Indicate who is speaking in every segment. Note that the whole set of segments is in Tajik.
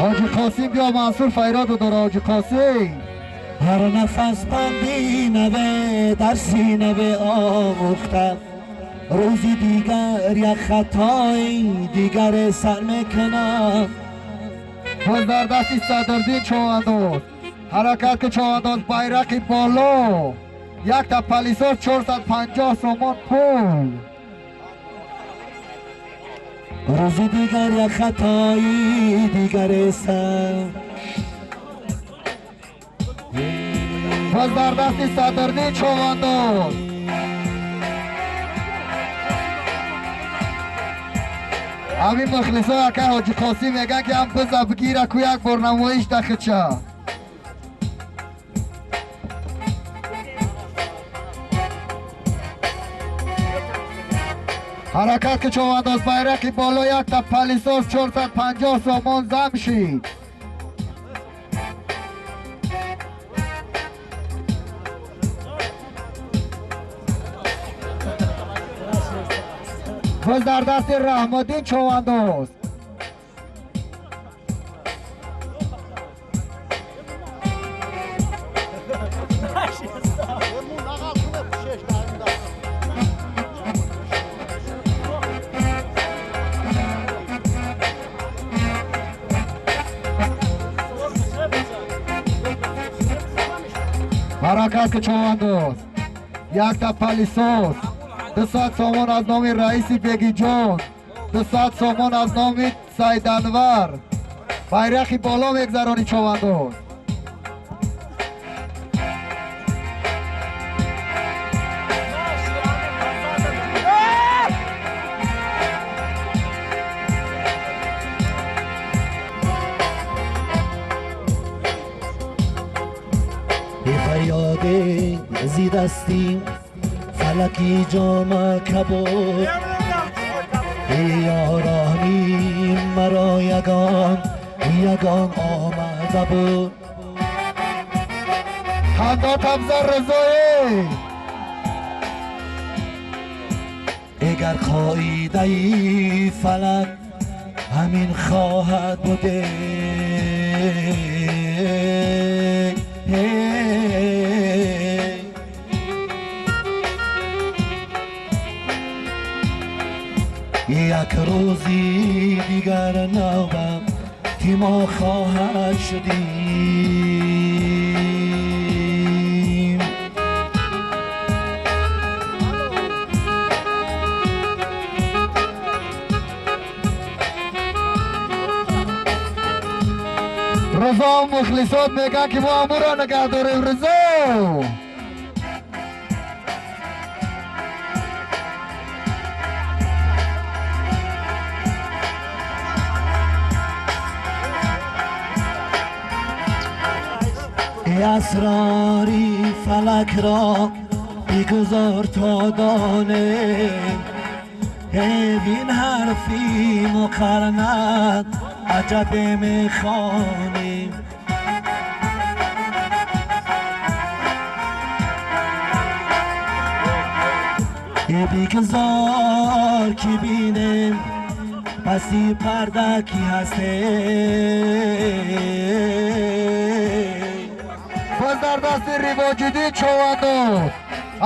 Speaker 1: Ҳоҷи Қосим биё, Мансур файроду дора Ҳоҷи Қосим.
Speaker 2: Ҳар нафас панди наве дарси наве омӯхта, рӯзи дигар як хатои дигаре сар мекунам.
Speaker 1: Боз дар дасти Садрдин Човандоз. Ҳаракат ки Човандоз, байрақи боло. Якта палисос, 450 сомон пул.
Speaker 2: Рӯзи дигар як хатои дигаре сар.
Speaker 1: Боз дар дасти Садрдин Човандоз. Ҳамин мухлисо ака Ҳоҷи Қосим мегӯянд, ки ҳам биза бигира ку як бор намоиш дахича. Ҳаракат ки Човандоз, байрақи боло, якта палисос, 450 сомон зам шид. Боз дар дасти Раҳмоддин Човандоз. Ҳаракат ки Човандоз, якта палисос, 200 сомон аз номи раиси Бегиҷон, 200 сомон аз номи Сайданвар. Байрақи боло мегзарони Човандоз.
Speaker 2: Фарёде зи дасти фалаки ҷома кабуд, ёрони маро ягон ягон омада буд.
Speaker 1: Ханда табзар Ризоӣ.
Speaker 2: Эгар қоидаи фалак ҳамин хоҳад буде, як рӯзи дигар навбат ки мо хоҳад шудим.
Speaker 1: Ризо, мухлисот мегӯянд, ки мо амуро нигаҳ дорем, Ризо.
Speaker 2: Эй асрори фалак ро бигузор то донем, ин ҳарфи муқарнат аҷабе мехонем. Бигузор ки бинем паси парда ки ҳастем.
Speaker 1: Боз дар дасти Ривоҷиддин Човандоз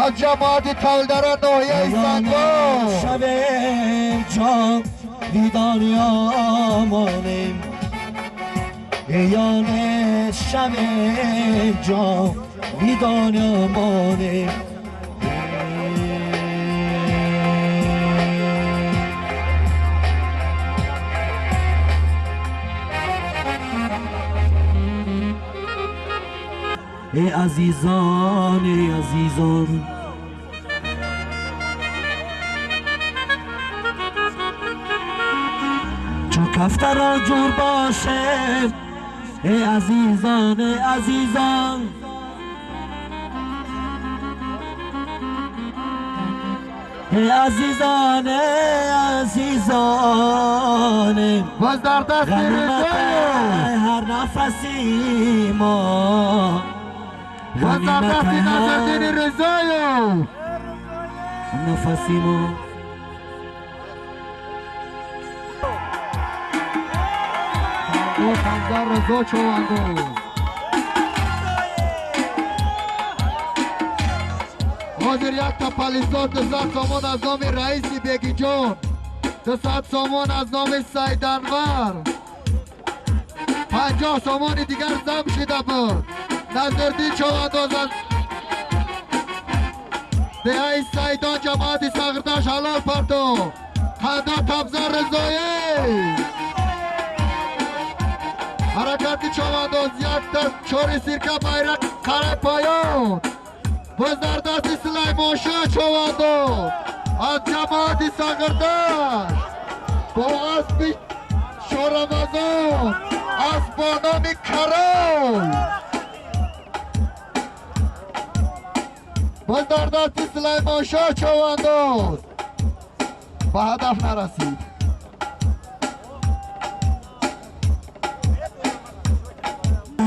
Speaker 1: аз ҷамоати Тавлдара ноҳияи Сангвор.
Speaker 2: Шавем ҷовидон ёмонем, ёне шавем ҷовидон ёмонем. Эй азизон, эй азизон, чу кафтаро ҷур бошем, эй азизон, эй азизон, эй азизон, эй азизон,
Speaker 1: Боз дар дасти
Speaker 2: ғанимат
Speaker 1: Ризоев.
Speaker 2: Ҳар нафаси мо.
Speaker 1: Боз дар дасти Назрдини Ризоев.
Speaker 2: Нафаси мо.
Speaker 1: Бо Хамза Ризо Човандоз. Ҳозир якта палисор 200 сомон аз номи раиси Бегиҷон, 200 сомон аз номи Сайданвар, 50 сомони дигар зам шида буд. Назирдин Човандоз аз деҳаи Сайдон ҷамоати Сағирдаш ҳалол партов. Қанда Табза Ризоӣ. Ҳаракати Човандоз якта чори сирка байрақ қарай поён. Боз дар дасти Сулаймоншоҳ Човандоз аз ҷамоати Сағирдаш бо аспи Шорамазон, асп бо номи Карол. Боз дар дасти Сулаймоншоҳ Човандоз ба ҳадаф нарасид.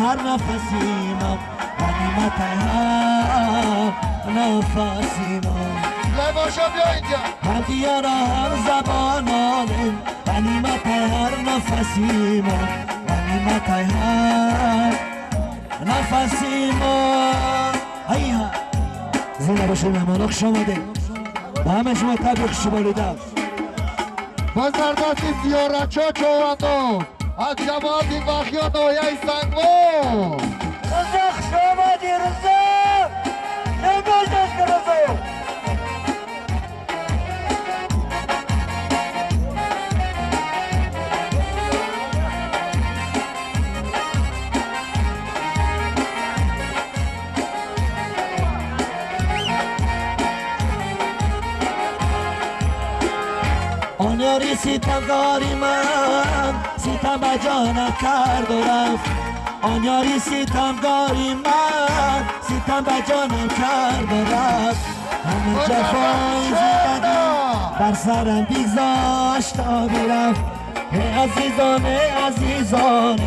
Speaker 2: Ҳар нафаси мо ғанимат, ҳар нафаси мо.
Speaker 1: Сулаймоншоҳ биё инҷа.
Speaker 2: Ҳадияро ҳар забононем, ғанимат ҳар нафаси мо, ғанимат ҳар нафаси мо. Ҳайҳа зинда бошед меҳмонҳо, хуш омадед. Ба ҳама шумо табрик шуморида.
Speaker 1: Боз дар дасти Зиёратшоҳ Човандоз аз ҷамоати Вахё ноҳияи Сангвор.
Speaker 2: Ризо, хуш омадӣ, Ризо! Ризо! آن یاری ستمگاری من ستم به جانم کرد و رفت. آن یاری ستمگاری من ستم به جانم کرد و رفت. همه جفای زندگی بر سرم بگذاشت تا برفت. ای عزیزان، ای عزیزان،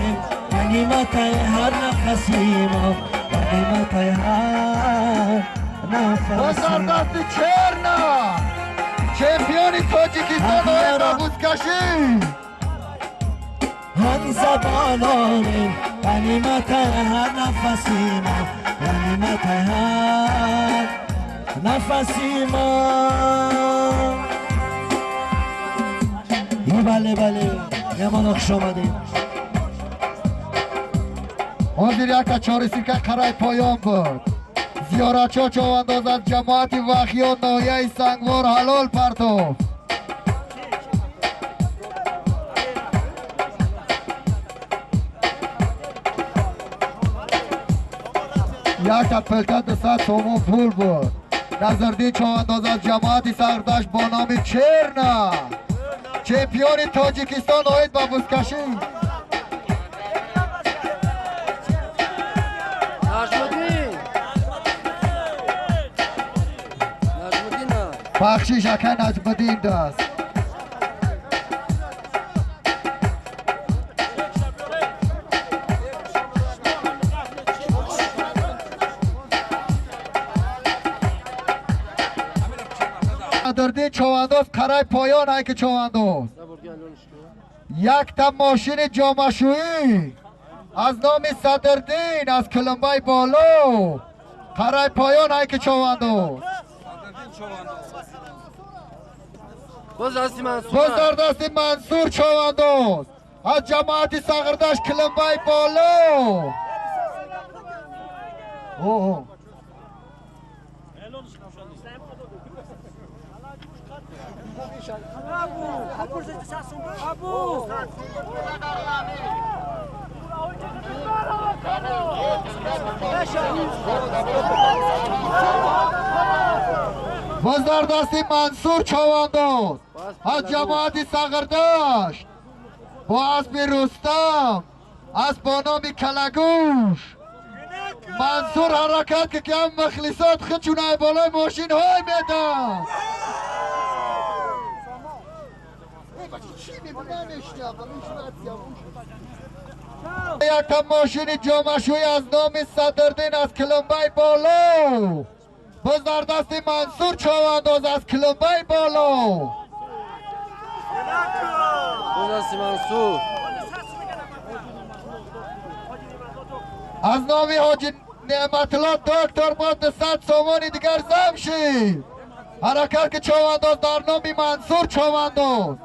Speaker 2: غنیمت هر نفسی ما، غنیمت هر نفسی ما.
Speaker 1: چرنا چمپیونی تاجیکستان های بابوزکشی.
Speaker 2: هم زبانانیم غنیمت هر نفسی ما، غنیمت هر نفسی ما. بله بله مهمان خوش آمدید.
Speaker 1: ҳозир якта чорисирка қарай поён буд. Зиёратшоҳ Човандоз аз ҷамоати Вахё ноҳияи Сангвор ҳалол партов. Якта пилта 200 сомон пул буд. Назирдин Човандоз аз ҷамоати Сағирдаш бо номи Черна, чемпиони Тоҷикистон оид ба бузкашӣ. Бахшиш ака Наҷмуддин даст. Садриддин Човандоз қарай поён айки Човандоз. Якта мошини ҷомашӯӣ аз номи Садриддин аз Кулумбай боло қарай поён айки Човандоз.
Speaker 3: Боз
Speaker 1: дар дасти Мансур Човандоз аз ҷамоати Сағирдаш Кулумбай боло. Боз дар дасти Мансур Човандоз аз ҷамоати Сағирдаш бо аспи Рустам, асп бо номи Калагӯш. Мансур ҳаракат ки ҳам мухлисот худшон болои мошинҳой меданд. Якта мошини ҷомашӯӣ аз номи Садриддин аз Кулумбай боло. Боз дар дасти Мансур Човандоз аз Кулумбай боло.
Speaker 3: Боз дасти Мансур.
Speaker 1: از نامی حاجی نعمت‌الله دکتر با 200 سومانی دیگر زم شید. حرکت که چاونداز در نامی منصور چاونداز.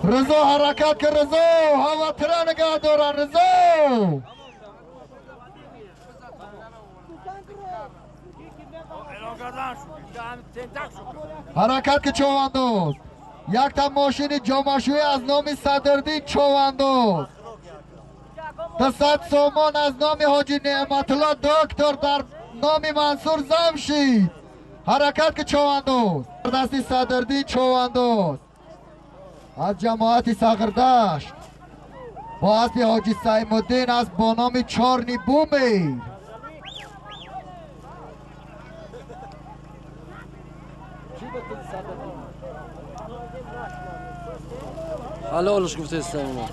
Speaker 1: رضا حرکت که رضا هوا تره نگه دارن رضا. حرکت که چاونداز. یک تا ماشین جامشوی از نام صدردین چاونداز. 200 سومان از نام حاجی نعمت‌الله دکتر در نام منصور زمشید. حرکت که چاونداز. دستی صدردین چاونداز از جماعت سغردشت با اسب حاجی سیم‌الدین از با نام چارنی بومیر.
Speaker 3: حلالش گفته استماع.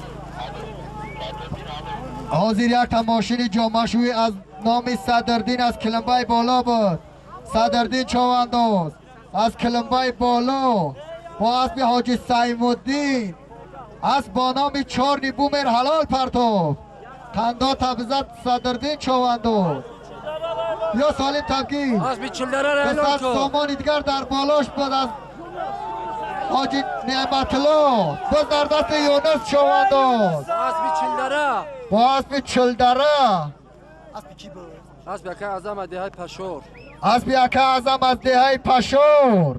Speaker 1: حاضر یک تا ماشین جامشوی از نام صدردین از کلمبای بالا بود. صدردین چاونداز از کلمبای بالا با اسب حاجی سیم‌الدین از با نام چارنی بومر حلال پرتاب. قندا تبزد صدردین چاونداز. یا سالم تبگیر.
Speaker 3: اسب چلدره
Speaker 1: 200 سامان دیگر در بالاش بود از حاجی نعمت‌الله. باز در دست یونس چاونداز.
Speaker 3: اسب چلدره
Speaker 1: با اسب چلدره.
Speaker 3: اسب یکه اعظم از دههای پشور.
Speaker 1: اسب یکه اعظم از دههای پشور.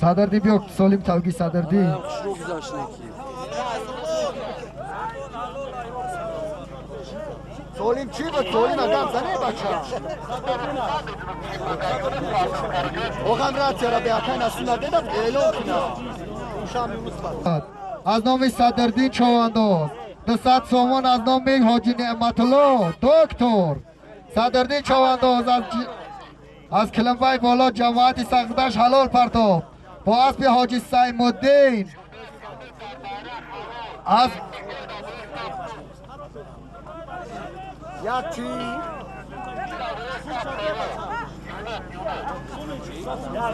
Speaker 1: صدردی بیا سالم توگی صدردی.
Speaker 3: خوشرو گذاشت نکی.
Speaker 1: سالم چی بود؟ سالم اگم زنه بچه.
Speaker 2: واقعا رد چرا به اکن اصلا ندادم اعلام کنم.
Speaker 1: از نام صدردین چاونداز 200 سومان از نام حاجی نعمت‌الله دکتر. صدردین چاونداز از کلمبای بالا جماعت سقدش حلال پرتاب با اسب حاجی سیم‌الدین از
Speaker 2: یکی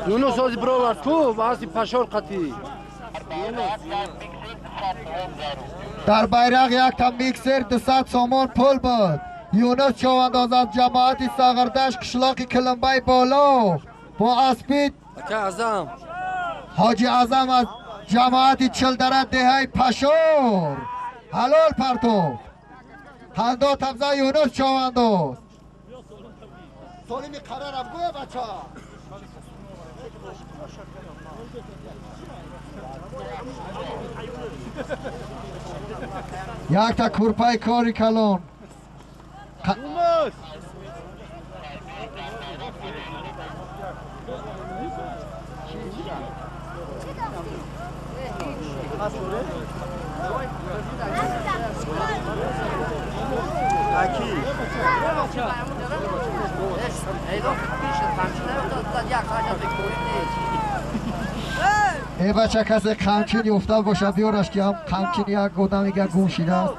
Speaker 3: یونس از برآورد کو با اسب پشور قطی.
Speaker 1: در بیرق یک تا میکسر 200 سومان پول بود. یونس چاونداز از جماعت سغردش کشلاق کلمبای بالا با اسب
Speaker 3: اعظم
Speaker 1: حاجی اعظم از جماعت چلدره دههای پشور حلال پرتاب. هندا تبزه یونس چاونداز.
Speaker 2: سالمی قرارم گوه بچه.
Speaker 1: یک تا کورپای کاری کلان. ای بچه کسی قمچینی افتاد باشه بیارش که هم قمچینی یک آدم دیگه گم شده است.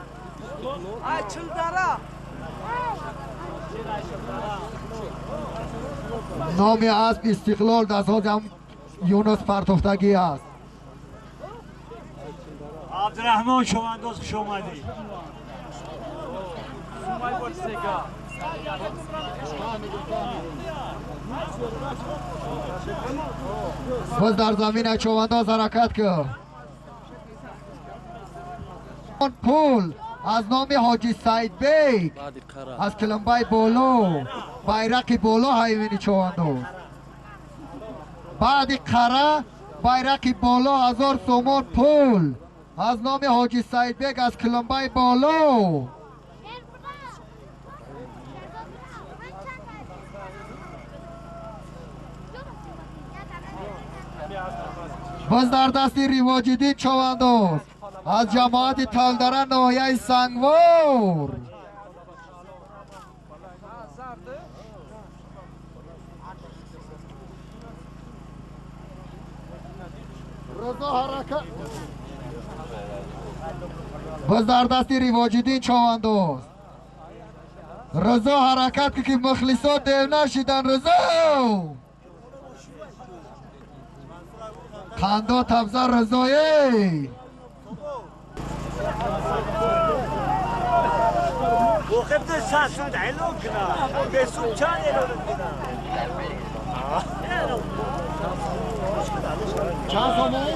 Speaker 1: نام اسب استقلال دست هم یونس پرتوفتگی است.
Speaker 4: عبدالرحمن چاونداز خوش آمدی.
Speaker 1: باز در زمین چاونداز حرکت کرد. پول از نام حاجی سعید بیگ از کلمبای بالا بیرق بالا حیوانی چاونداز. بعد قره بیرق بالا 1000 سومان پول از نام حاجی سعید بیگ از کلمبای بالا. باز در دستی ریواجیدین چاونداز از جماعت تالدره ناحیه سنگوار.
Speaker 2: رضا حرکت.
Speaker 1: باز در دستی ریواجیدین چاونداز. Ризо ҳаракат ки мухлисо дев нашидан. Ризо қандо табза Ризое.
Speaker 2: Чанд сомон?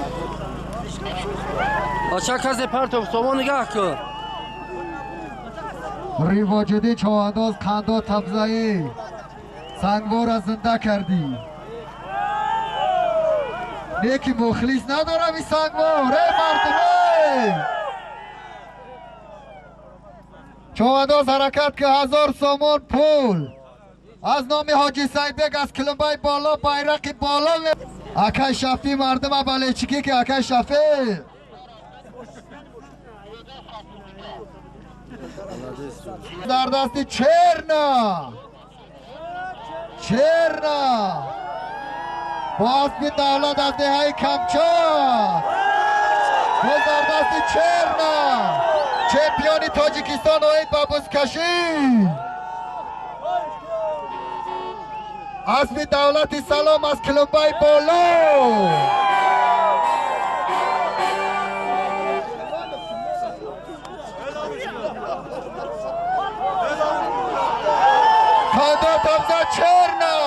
Speaker 3: Бача касе партов сомон нигаҳ кун.
Speaker 1: Ривоҷидӣ човандоз қандо табзаӣ сангвора зинда кардӣ. Неки мухлис надорам и сангвор. Эй мардум, эй! Човандоз ҳаракат ки 1000 сомон пул аз номи ҳоҷи Саидбек аз Килумбай боло байрақи боло. Акай Шафӣ мардума балечикӣ ки акай Шафӣ. Дар дасти Черна. Черна бо аспи давлат аз деҳаи Камчат. Боз дар дасти Черна чемпиони Тоҷикистон оид ба бузкашӣ. Аспи давлати салом аз Килумбай боло. Қандо табза Черна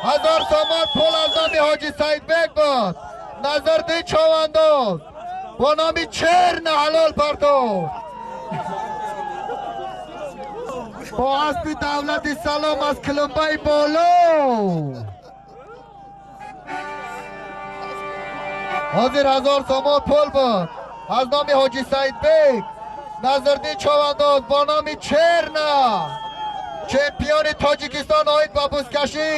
Speaker 1: 1000 сомон пул аз номи ҳоҷи Саидбек буд. Назарди човандоз бо номи Черна ҳалол партофт. Бо аспи давлати салом аз Килумбай боло. Ҳозир 1000 сомон пул буд аз номи ҳоҷи Саидбек. Назарди човандоз бо номи Черна чемпиони Тоҷикистон оид ба бузкашӣ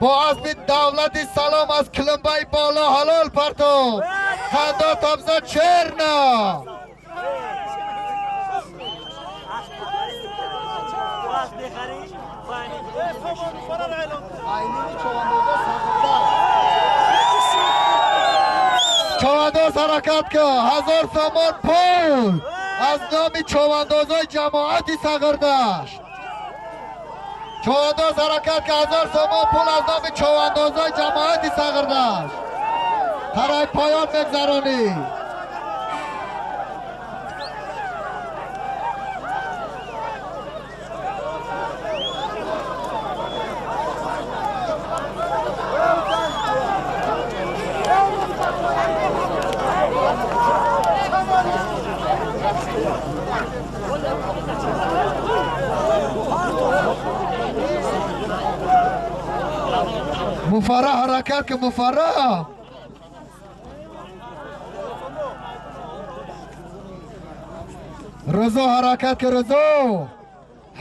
Speaker 1: бо аспи давлати салом аз Килумбай боло ҳалол партофт. Қандо табза Черна. Човандоз ҳаракат кун. 1000 сомон пул аз номи човандозои ҷамоати Сағирдашт. Човандоз ҳаракат кун. 1000 сомон пул аз номи човандозои ҷамоати Сағирдашт. Тарои поён мегзаронӣ. Муфарраҳ ҳаракат ки Муфарраҳ. Ризо ҳаракат ки Ризо.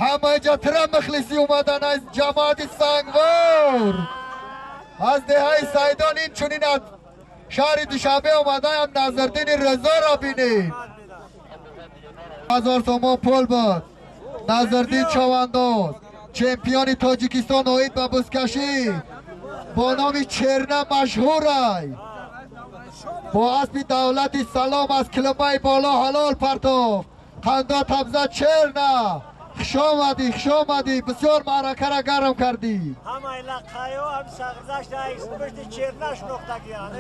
Speaker 1: Ҳамаи ҷа тира мухлисӣ омадан аз ҷамоати Сангвор. Аз деҳаи Сайдон инчунин аз шаҳри Душанбе омадаам Назрдини Ризоро бинед. 1000 сомон пул буд. Назрдин човандоз чемпиони Тоҷикистон оид ба бузкашӣ бо номи Черна машҳурай. Бо аспи давлати салом аз Килумбай боло ҳалол партофт. Қандо табза Черна. Хуш омадӣ, хуш омадӣ. Бисёр маъракаро гарм кардӣ.
Speaker 4: Ҳамаи лаққаё ҳам Сағирдашт пушти Черна шинохтагиян.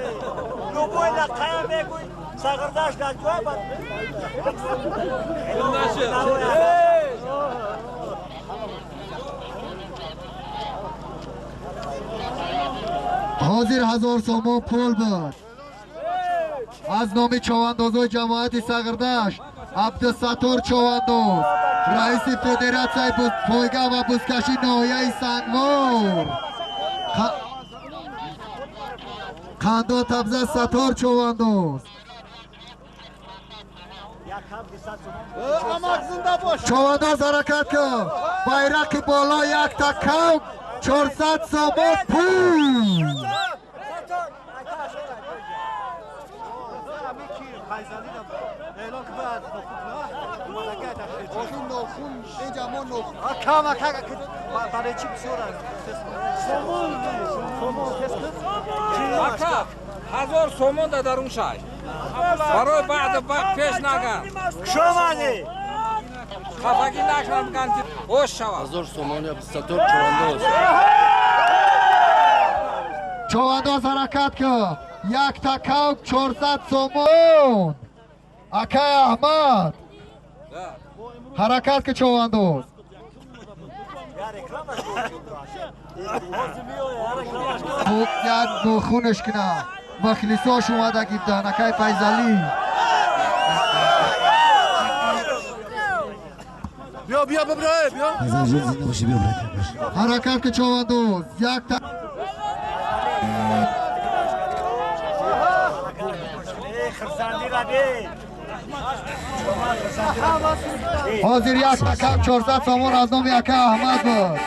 Speaker 4: Любой лаққая мегӯй Сағирдашт ҷой.
Speaker 1: Ҳозир 1000 сомон пул буд аз номи човандозои ҷамоати Сағирдашт. Абдусаттор човандоз раиси федератсияи пойга ва бузкашӣ ноҳияи Сангвор. Қандо табза Саттор човандоз. Човандоз ҳаракат кун. Байрақи боло якта кам 400 сомон пул.
Speaker 5: Ака, 1000 сомон да дарун шай. Барои баъд пеш нагар.
Speaker 4: Хуш омадӣ.
Speaker 5: Хафагӣ накунам, биган ки бош шавад.
Speaker 3: 1000 сомон я бистатор човандоз.
Speaker 1: Човандоз ҳаракат кун. Як такав 400 сомон. Акай Аҳмад. Ҳаракат ки човандоз. Як нохунаш кина. Мухлисош омада гибдан. Акай Файзалӣ.
Speaker 3: Бیا بیا ببرای بیا.
Speaker 1: ҳаракат ки човандоз. Як та ҳозир як такав 400 сомон аз номи ака Аҳмад буд.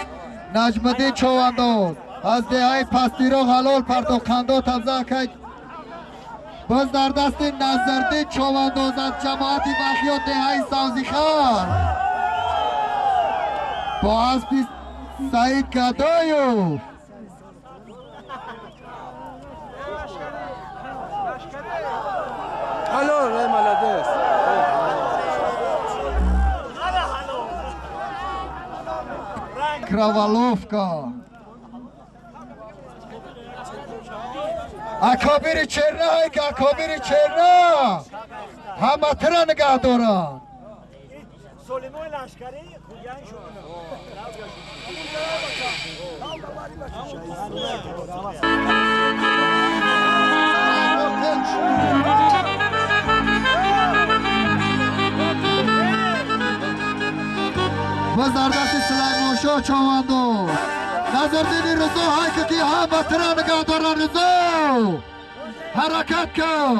Speaker 1: Наҷмиддин човандоз аз деҳаи Пастиро ҳалол партофт. Қандо табза акай. Боз дар дасти Назардин човандоз аз ҷамоати Махиё деҳаи Савзихар бо аспи Саид Гадоев.
Speaker 3: Ҳалол, эй молодец.
Speaker 1: Кроволовка. Акобири черна ҳай ки акобири черна ҳама тира нигаҳ доранд.
Speaker 4: Солимои лашкарӣ хуҷаин шуд.
Speaker 1: Боз дар дасти Сулаймоншоҳ човандоз. Назардини Ризо ҳай ки ки ҳама тира нигаҳ доранд. Ризо ҳаракат кун.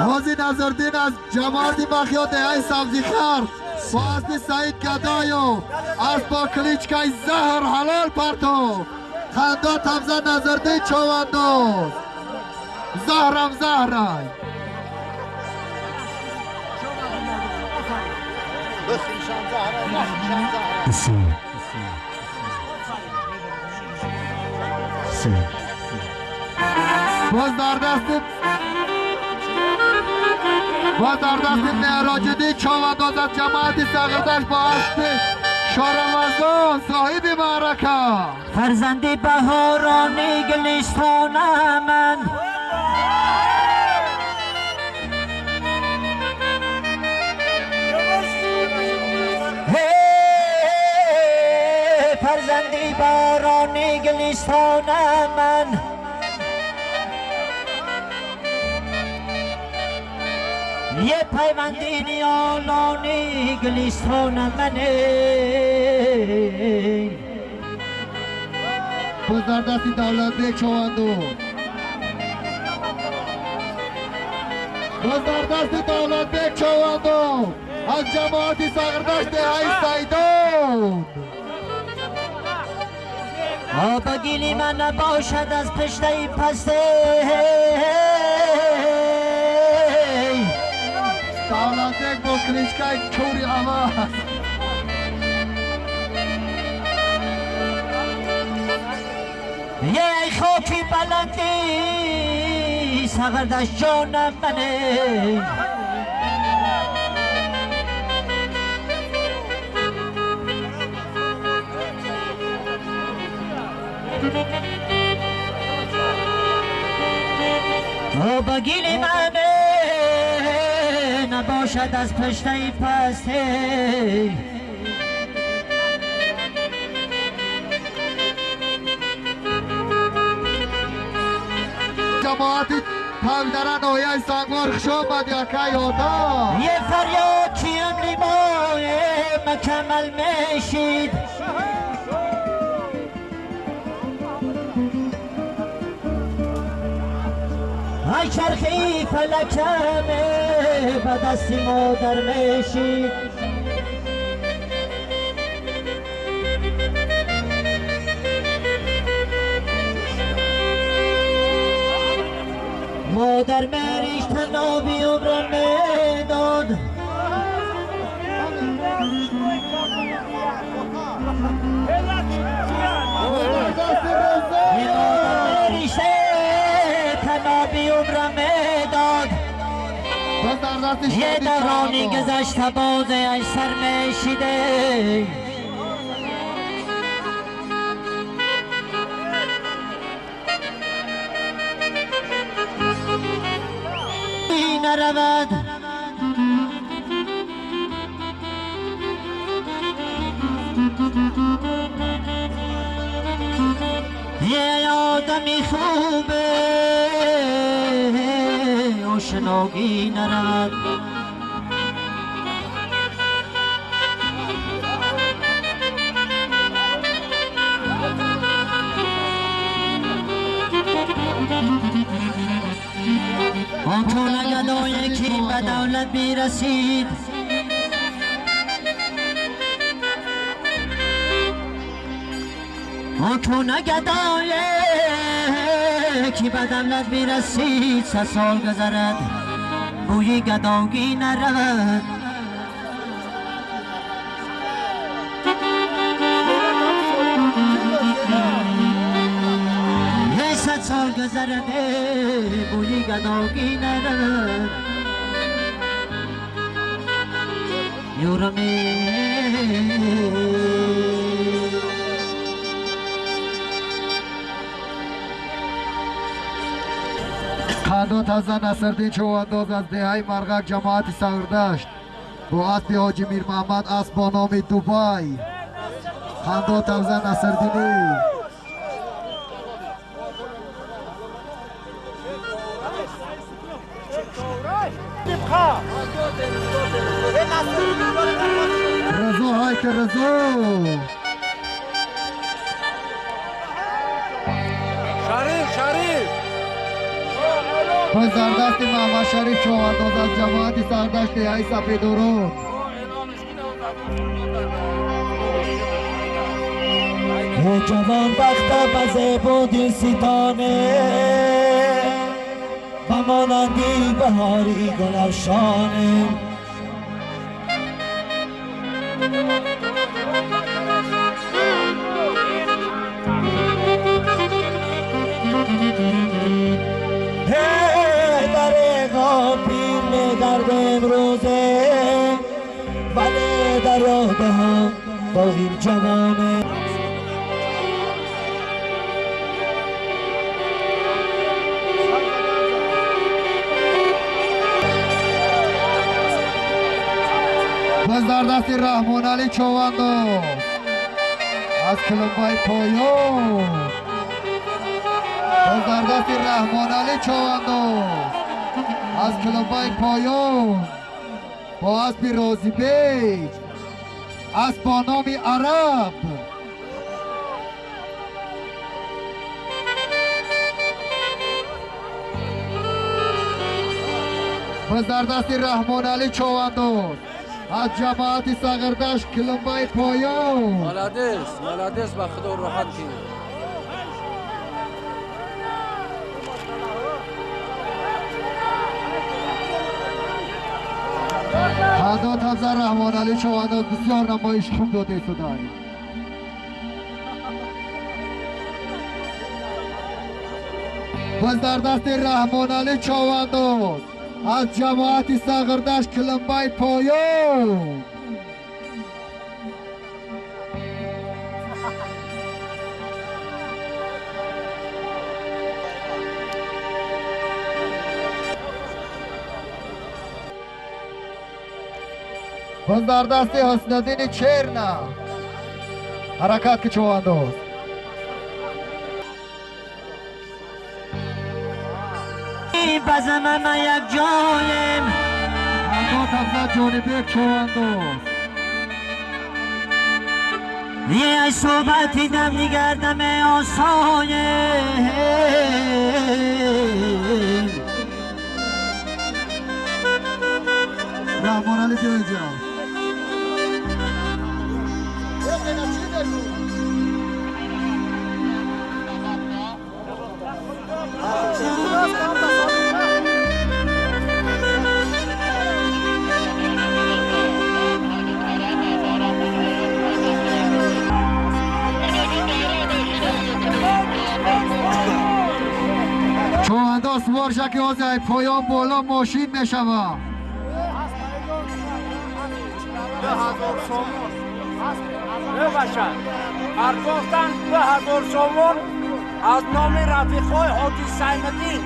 Speaker 1: ҳозир Назардин аз ҷамоати Махиё деҳаи Сабзихар бо аспи Саид Гадоев аз бо кличкаи Заҳр ҳалол партофт. Хандо табза Назардин човандоз. Заҳрам заҳрай. Боз дар дасти боз дар дасти Меъроҷиддин човандоз аз ҷамоати Сағирдашт бо аспи Шорамазон соҳиби маърака.
Speaker 6: Фарзанди баҳорони гулистона ман. Фарзанди борони гулистона ман. یه پیوندی نیالانی گلستان منه.
Speaker 1: باز در دستی دولتبек چовандоз. باز در دستی دولتبек چовандоз аз ҷамоати Сағирдашт деҳаи Сайдон.
Speaker 6: آب گیلی من نباشد از پشته پسته.
Speaker 1: давлатбек бо кличкаи Чури Аваз.
Speaker 6: یه خاکی بلندی سغردش جانم منه. آب گیلی من نباشد از پشته پسته.
Speaker 1: ҷамоати Тавдара ноҳияи Сангвор хуш омадӣ акай Одам.
Speaker 6: یه فریاد کیم لیمای مکمل میشید. ای چرخی فلکمه به دستی مادر میشید. مادر مریش تنابی عمرم میداد. مادر مریش یه دورانی گذشته بازش سر میشیده نرود یه آدمی خوبه اشناگی نرود تو نگدای کی به دولت بیرسید تو نگدای کی به دولت بیرسید 3 سال گذرد بوی گداگی نرود 100 سال گذرد بوی گداگی نرود یورمی
Speaker 1: خندو تازه نصرالدین چوبانداز از دههای مرغک جماعت سردشت با اسب حاجی میر محمد اسب با نام دوبای خندو تازه نصرالدینی رضا های که رضا
Speaker 5: شریف شریف
Speaker 1: باز در دست محمد شریف چوبانداز از جماعت سردشت دههای سفیدورون
Speaker 6: جوان بخت بزه بودی ستانه و مانندی بهاری گلفشانه در پیر میگرد امروزه ولی در یاد هم باقی جوانه
Speaker 1: باز در دست رحمان علی چوبانداز از کلمبای پایان باز در دست رحمان علی چوبانداز از کلمبای پایان با اسب رازی بیگ اسب با نام عرب باز در دست رحمان علی چوبانداز از جماعت سغردش کلمبای پایان
Speaker 5: مالادس مالادس با خدا راحت کی
Speaker 1: هدا تفضل رحمان علی چوبانداز بسیار نمایش خوب داده شده. باز در دست رحمان علی چوبانداز از جماعت سغردش کلمبای پایان باز در دست حسن‌الدین چرنا حرکت که چوبانداز
Speaker 6: بزم ما یک جایم
Speaker 1: هندو تفضل جانبی چوبانداز
Speaker 6: یه صحبتی دم میگردم آسایم
Speaker 1: رحمان علی بیا اینجا چوبانداز سوار شد که از پایان بالا ماشین میشود.
Speaker 4: 2000 сомон. Бебаша. Партофтан 2000 сомон аз номи рафиқҳои Ҳоҷи Саймиддин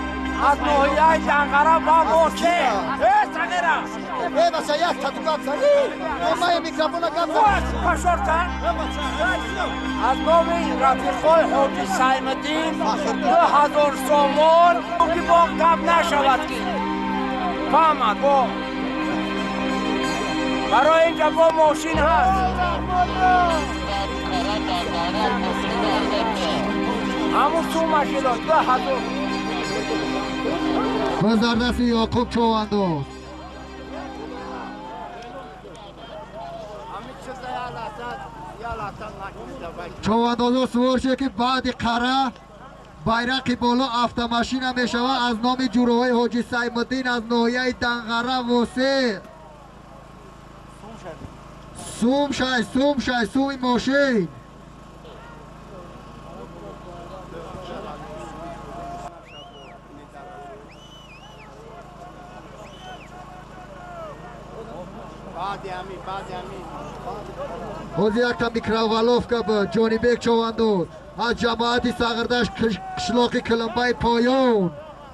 Speaker 4: аз ноҳияи Данғара ва Восе. Э, сағира!
Speaker 2: Э, бача, як тату гап зан. Ман микрофона гап зан.
Speaker 4: Пашорта. Аз номи рафиқҳои Ҳоҷи Саймиддин 2000 сомон, ки бо гап нашавад, ки фаҳмад бо барои инҷа бо мошин ҳаст. Ҳамун сумашидо 2000.
Speaker 1: Боз дар дасти Яқуб Човандоз. Човандозо сувор шуд, ки баъди қара байрақи боло автомашина мешавад аз номи ҷуроҳои Ҳоҷи Саймиддин аз ноҳияи Данғара Восе. Сум шай, сум шай, суми мошин. Ҳозир якта микроволновка буд. Ҷонибек Човандоз аз ҷамоати Сағирдашт, қишлоқи Килимбаи поён,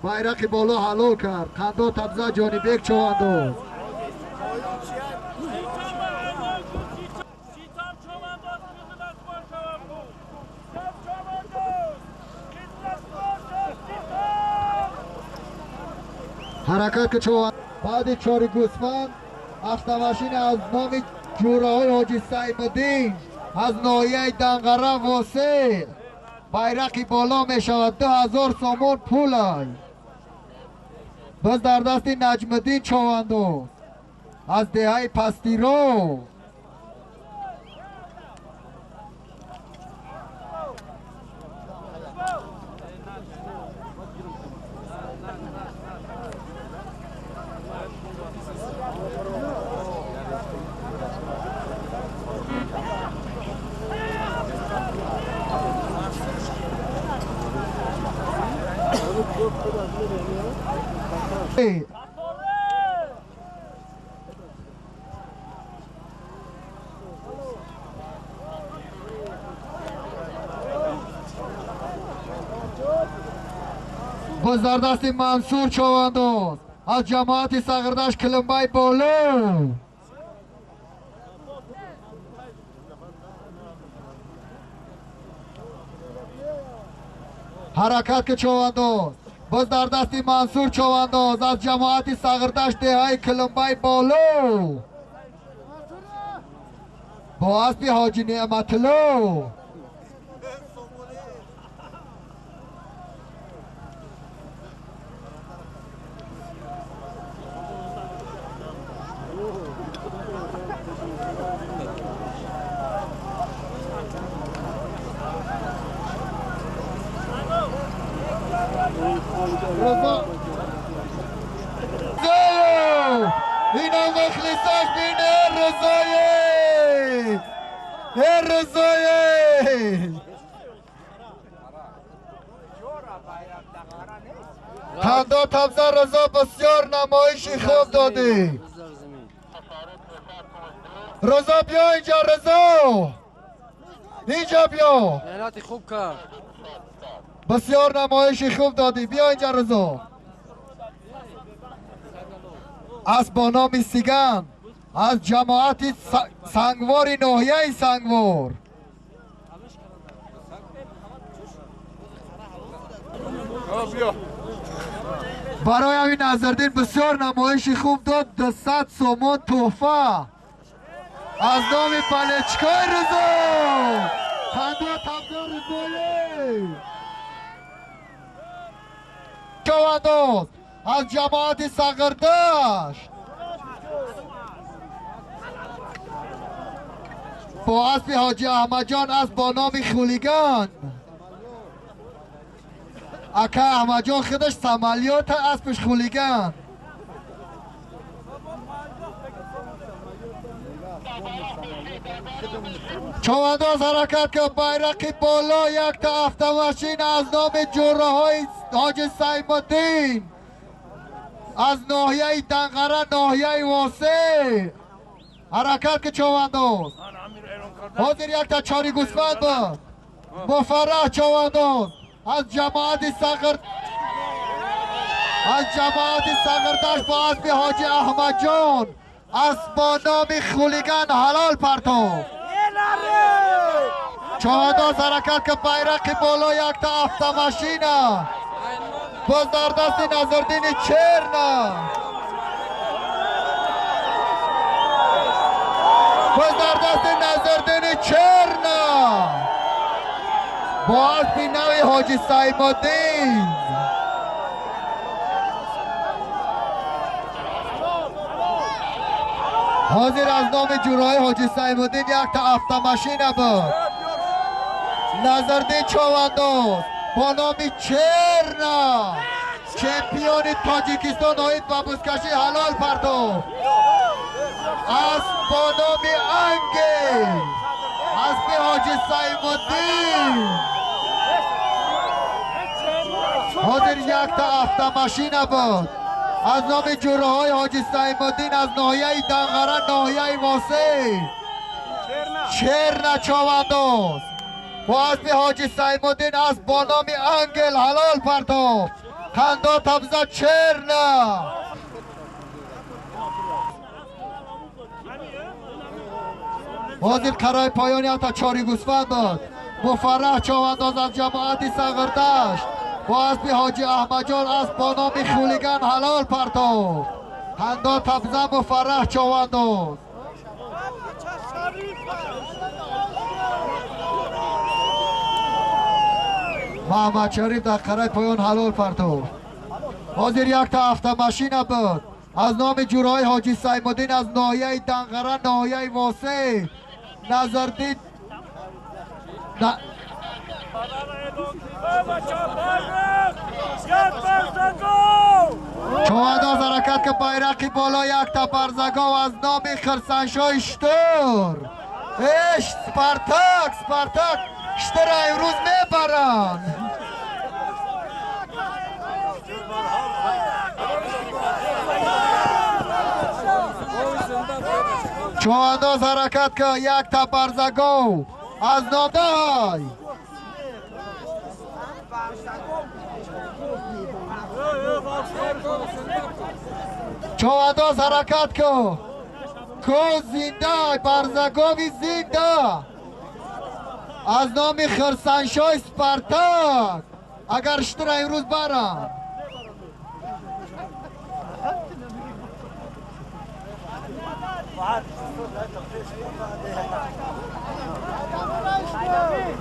Speaker 1: байрақи боло ҳалол кард. Қандо табза Ҷонибек Човандоз. Ҳаракат ки Чованд баъди чори гӯсфанд автомашина аз номи ҷураҳои Ҳоҷи Саймиддин аз ноҳияи Данғара Восе байрақи боло мешавад. 2000 сомон пулай. Боз дар дасти Наҷмиддин Човандоз аз деҳаи Пастиро. Боз дар дасти Мансур Човандоз аз ҷамоати Сағирдашт, Килимбаи боло. Ҳаракат ки Човандоз. Боз дар дасти Мансур Човандоз аз ҷамоати Сағирдашт, деҳаи Килимбаи боло бо аспи Ҳоҷи Неъматулло. Рызо инам мухлисаш бине. Рызое, э, Рызое. Қандо табза Рызо, бисёр намоиши хуб додӣ. Рызо, биё инҷа. Рызо, инҷа биё.
Speaker 5: Меҳнати хуб кард.
Speaker 1: Бисёр намоиши хуб додӣ, биё инҷа, Рызо. Аз бо номи Сиган аз ҷамоати Сангвори ноҳияи Сангвор. Барои ҳамин Назрдин бисёр намоиши хуб дод. 200 сомон тӯҳфа аз номи болельщикои Рызо. Қандо табза Рызое. Човандоз аз ҷамоати Сағирдашт бо аспи Ҳоҷи Аҳмадҷон, асп бо номи Хулиган. Ака Аҳмадҷон худаш самолёта, аспаш Хулиган. Човандоз, ҳаракат кун. Байрақи боло якта автомашина аз номи ҷураҳои Ҳоҷи Саймуддин аз ноҳияи Данғара, ноҳияи Восе. Ҳаракат ки човандоз. Ҳозир якта чори гӯсфанд буд. Муфарраҳ човандоз аз ҷамоати Сағир аз ҷамоати Сағирдашт бо аспи Ҳоҷи Аҳмадҷон асп бо номи Хулиган ҳалол партофт. Човандоз ҳаракат ки байрақи боло якта автомашина боз дар дасти Назрдини Черна. Боз дар дасти Назрдини Черна бо аспи нави Ҳоҷи Саймуддин. Ҳозир аз номи ҷӯраҳои Ҳоҷи Саймуддин якта автомашина буд. Назрдин човандоз бо номи Черна чемпиони Тоҷикистон оид ба бузкашӣ ҳалол партофт. Асп бо номи Ангел аспи Ҳоҷи Саймуддин. Ҳозир якта автомашина буд аз номи ҷӯраҳои Ҳоҷи Саймуддин аз ноҳияи Данғара, ноҳияи Восеъ. Черна човандоз бо аспи Ҳоҷи Саймуддин асп бо номи Ангел ҳалол партофт. Қандо табза Черна. Ҳозир қарои поёни ҳатта чори гӯсфанд буд. Муфарраҳ човандоз аз ҷамоати Сағирдашт бо аспи Ҳоҷи Аҳмадҷон асп бо номи Хулиган ҳалол партофт. Қандо табза Муфарраҳ човандоз. Маҳмад Шариф дар қараи поён ҳалол партофт. Ҳозир якта автомашина буд аз номи ҷӯраҳои Ҳоҷи Саймуддин аз ноҳияи Данғара, ноҳияи Восеъ. Назрдин човандоз ҳаракат ки байрақи боло якта барзагов аз номи Хирсаншоҳи Штур. Эш, Спартак, Спартак Штура имрӯз мебаранд. Човандоз ҳаракат ки якта барзагов аз номдай. Човандоз ҳаракат ку. Ку зинда, барзагови зинда аз номи Хирсаншоҳи Спартак. Агар Штура имрӯз баранд.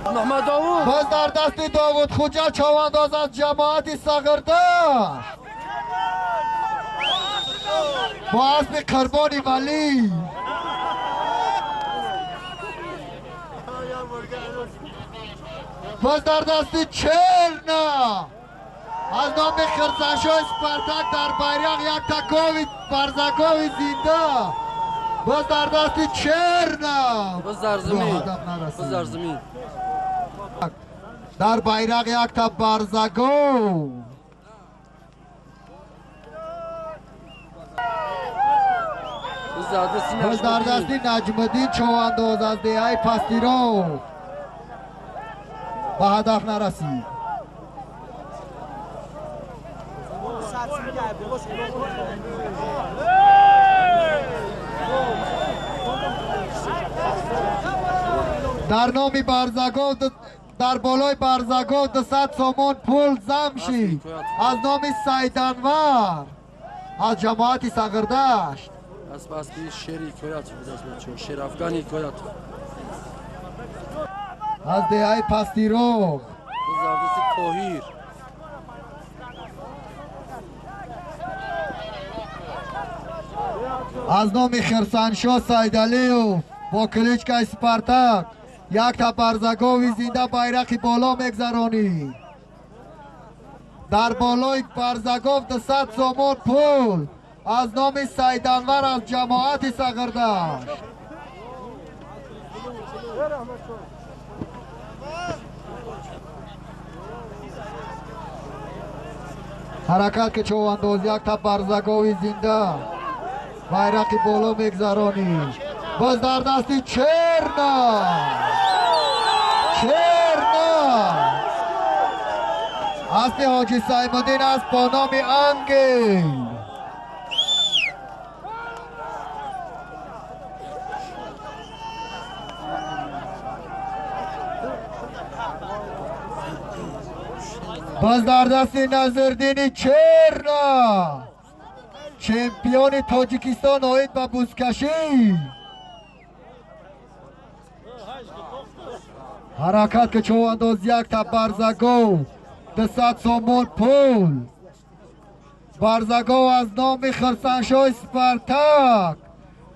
Speaker 5: Муҳаммад Довуд
Speaker 1: боз дар дасти Довуд Хуҷа човандоз аз ҷамоати Сағирдашт бо аспи Қурбони Валӣ. Боз дар дасти Черна аз номи Хирсаншоҳи Спартак дар байрақ якта гови барзагови зинда. Боз дар дасти Черна.
Speaker 5: Боз дар замин. Боз дар замин.
Speaker 1: Дар байрақ якта барзагов. Боз дар дасти Наҷмуддин човандоз аз деҳаи Пастиров ба ҳадаф нарасид. Дар номи барзагов дар болои барзагов 200 сомон пул зам шид аз номи Сайданвар аз ҷамоати Сағирдашт.
Speaker 5: Асп аспи шери Ҳикоятов буд, аз бачаҳо Шерафгани Ҳикоятов
Speaker 1: аз деҳаи Пастиров.
Speaker 5: Боз дар дасти Тоҳир.
Speaker 1: Аз номи Хирсаншоҳ Сайдалиев бо кличкаи Спартак якта барзагови зинда байрақи боло мегзаронӣ. Дар болои барзагов 200 сомон пул аз номи Сайданвар аз ҷамоати Сағирдашт. Ҳаракат ки човандоз якта барзагови зинда байрақи боло мегзаронӣ. Боз дар дасти Черна. Черна. Аспи Ҳоҷи Саймуддин аст бо номи Ангел. Боз дар дасти Назриддини Черна, чемпиони Тоҷикистон оид ба бузкашӣ. Ҳаракат ки човандоз, якта барзагов, 200 сомон пул. Барзагов аз номи Хирсаншоҳи Спартак,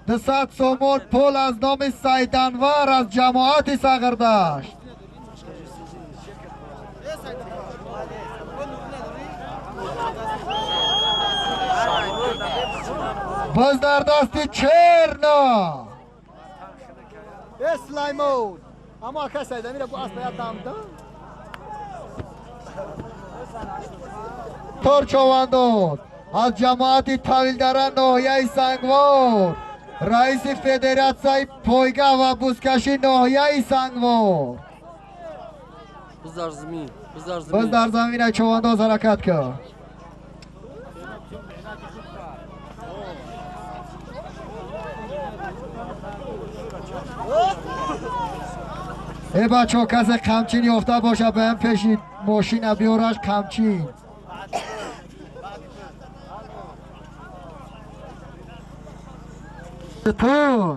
Speaker 1: 200 сомон пул аз номи Сайданвар аз ҷамоати Сағирдашт. Боз дар дасти Черна.
Speaker 2: Сулаймон, аммо ака Сайдамира бу асп я дамда.
Speaker 1: Тор човандоз аз ҷамоати Тавилдара, ноҳияи Сангвор, раиси федератсияи пойга ва бузкашӣ ноҳияи Сангвор.
Speaker 5: Боз дар замин, боз дар
Speaker 1: Боз
Speaker 5: замин.
Speaker 1: дар замина, човандоз, ҳаракат кун. Э бачо, касе қамчин ёфта боша, ба ҳам пеши мошина биёраш қамчин. Тур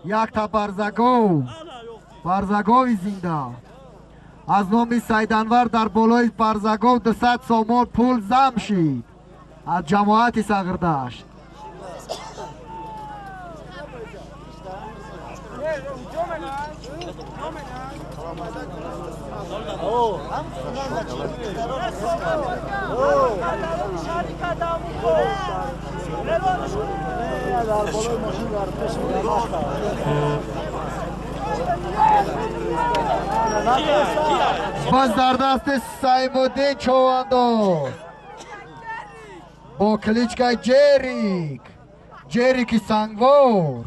Speaker 1: якта барзагов, барзагови зинда аз номи Сайданвар, дар болои барзагов 200 сомон пул зам шид аз ҷамоати Сағирдашт. Боз дар дасти Саймуддин човандоз бо кличкаи Ҷерик, Ҷерики Сангвор,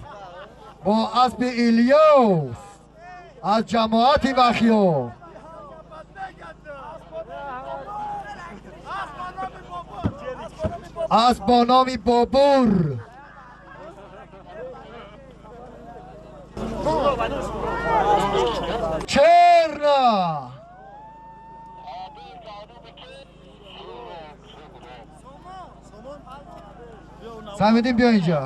Speaker 1: бо аспи Илёс аз ҷамоати Вахиё. Асп бо номи Бобур. Черна. Саймуддин, биё инҷа.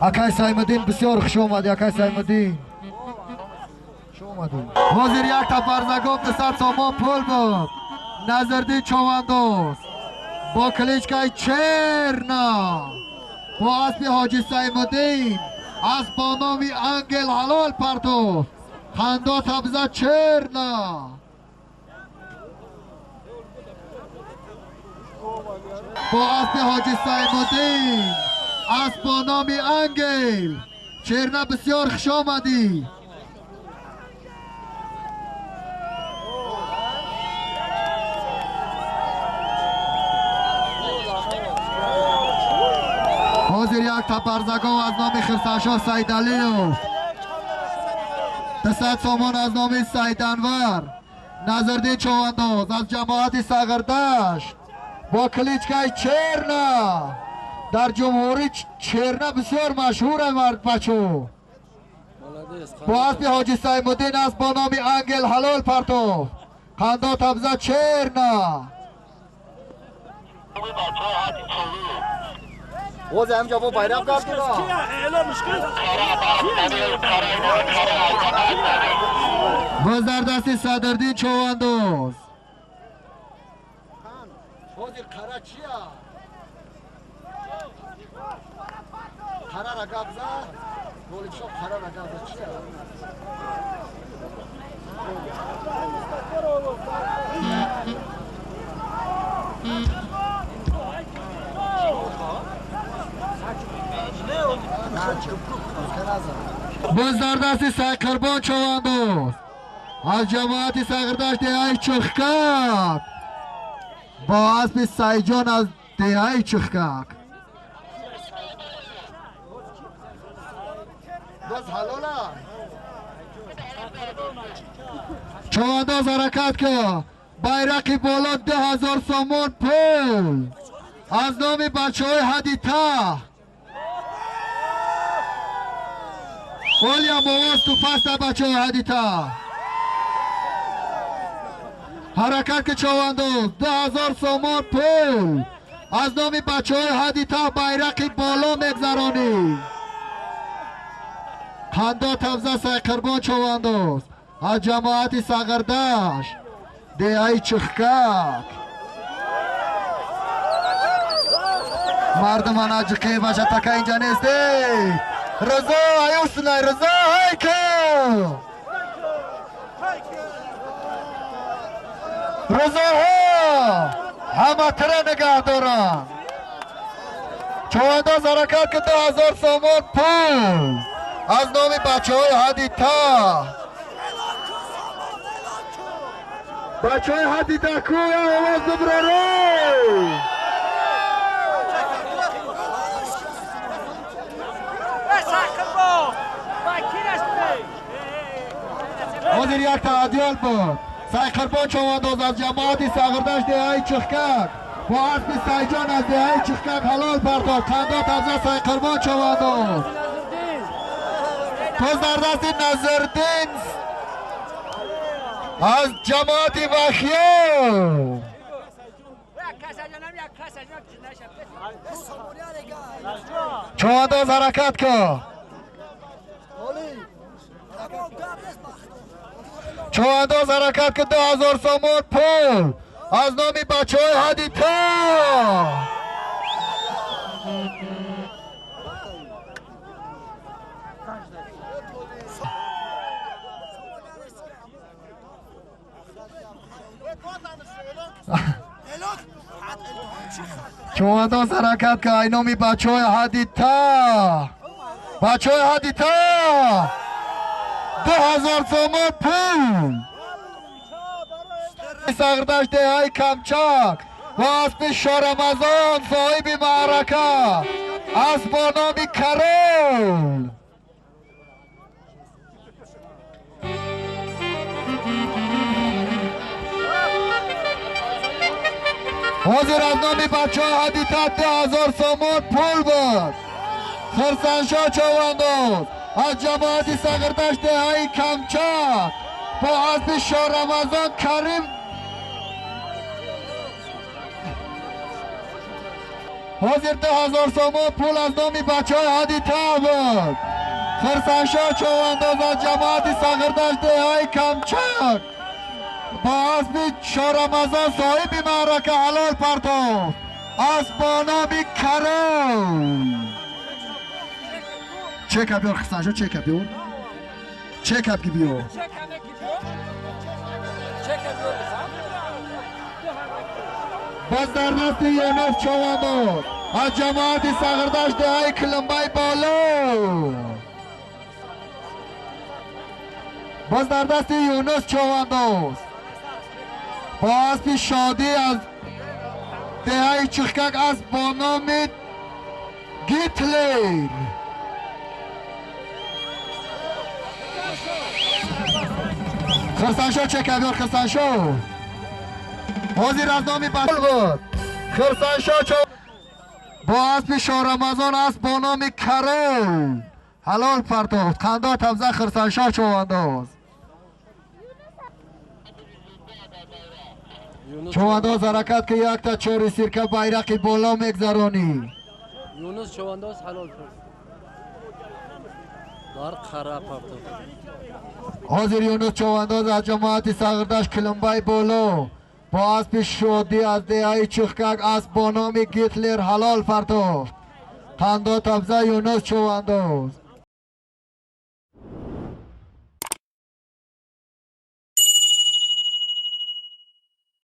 Speaker 1: Акай Саймуддин, бисёр хуш омадӣ, акай Саймуддин, хуш омадӣ. Ҳозир якта барзагов, 200 сомон пул буд. Назриддин човандоз бо кличкаи Черна, бо аспи Ҳоҷи Саймуддин, асп бо номи Ангел ҳалол партофт. Хандо табза Черна. Бо аспи Ҳоҷи Саймуддин, асп бо номи Ангел. Черна, бисёр хуш омадӣ. Ҳозир як барзагов аз номи Хирсаншоҳ Саидалиев, 200 сомон аз номи Саиданвар. Назриддин човандоз аз ҷамоати Сағирдашт бо кличкаи Черна, дар ҷумҳурӣ Черна бисёр машҳур мард, бачо.
Speaker 5: Молодец.
Speaker 1: Бо аспи Ҳоҷи Саймуддин, аст бо номи Ангел ҳалол партофт. Қандо табза Черна.
Speaker 2: Боз ҳамҷа бо байрақ гардида.
Speaker 1: Боз дар дасти Садриддин човандоз.
Speaker 2: Ҳозир қара чия? Қарара гап зад. Голикшо қарара гап зад чия?
Speaker 1: Боз дар дасти Сайқурбон човандоз аз ҷамоати Сағирдашт, деҳаи Чухкак. бо аспи Сайҷон аз деҳаи Чухкак. Човандоз ҳаракат кун. Байрақи боло 2000 сомон пул аз номи бачаҳои Ҳадита. Олиям овоз ту паста бачаҳои Ҳадита. Ҳаракат ки човандоз 2000 сомон пул аз номи бачаҳои Ҳадита байрақи боло мегзаронӣ. Қандо табза Сайқурбон човандоз аз ҷамоати Сағирдашт деҳаи Чухкак. Мардуман аҷиқе баша така инҷа несте. Ризо аюсунай Ризо ҳайка. Ризоҳо ҳама тира нигаҳ доранд. Човандоз ҳаракат ки 2000 сомон пул аз номи бачаҳои Ҳадита. Бачаҳои Ҳадита ку овоз бибароред. Ҳозир як таъдиёл буд. Сайқурбон човандоз аз ҷамоати Сағирдашт деҳаи Чухкак бо аспи Сайҷон аз деҳаи Чухкак ҳалол партофт. Қандо табза Сайқурбон човандоз. Тоз дар дасти Назирдин аз ҷамоати Вахиё. Човандоз ҳаракат кун. Човандоз ҳаракат ки 2000 сомон пул аз номи бачаҳои Ҳадита. Човандоз ҳаракат ки ай номи бачаҳои Ҳадита. Бачаҳои Ҳадита 2000 сомон пул. Сағирдашт деҳаи Камчак ва аспи Шоҳрамазон соҳиби маърака асп бо номи Карол. Ҳозир аз номи бачаҳои Ҳадита 2000 сомон пул буд. Хурсандшоҳ човандоз аз ҷамоати Сағирдашт деҳаи Камчак бо аспи Шоҳрамазон Карим. Ҳозир 2000 сомон пул аз номи бачаҳои Ҳадита буд. Хурсандшоҳ човандоз аз ҷамоати Сағирдашт деҳаи Камчак бо аспи Шоҳрамазон соҳиби маърака ҳалол партофт. Асп бо номи Карол. Чека биёр Хурсандшоҳ, чека биёр. Чека ки биёр. Боз дар дасти Юнус човандоз аз ҷамоати Сағирдашт деҳаи Килимбай боло. Боз дар дасти Юнус човандоз бо аспи Шодӣ аз деҳаи Чухкак асп бо номи Гитлер. Хурсандшоҳ чека биёр Хурсандшоҳ. Ҳозир аз номи бачаҳо буд. Хурсандшоҳ бо аспи Шоҳрамазон асп бо номи Карол ҳалол партофт. Қандо табза Хурсандшоҳ човандоз. Човандоз ҳаракат ки якта чори сирка байрақи боло мегзаронӣ.
Speaker 5: Юнус човандоз ҳалол партофт. Дар қара партофт.
Speaker 1: Ҳозир Юнус човандоз аз ҷамоати Сағирдашт Килимбай боло бо аспи Шодӣ аз деҳаи Чухкак асп бо номи Гитлер ҳалол партофт. Қандо табза Юнус човандоз.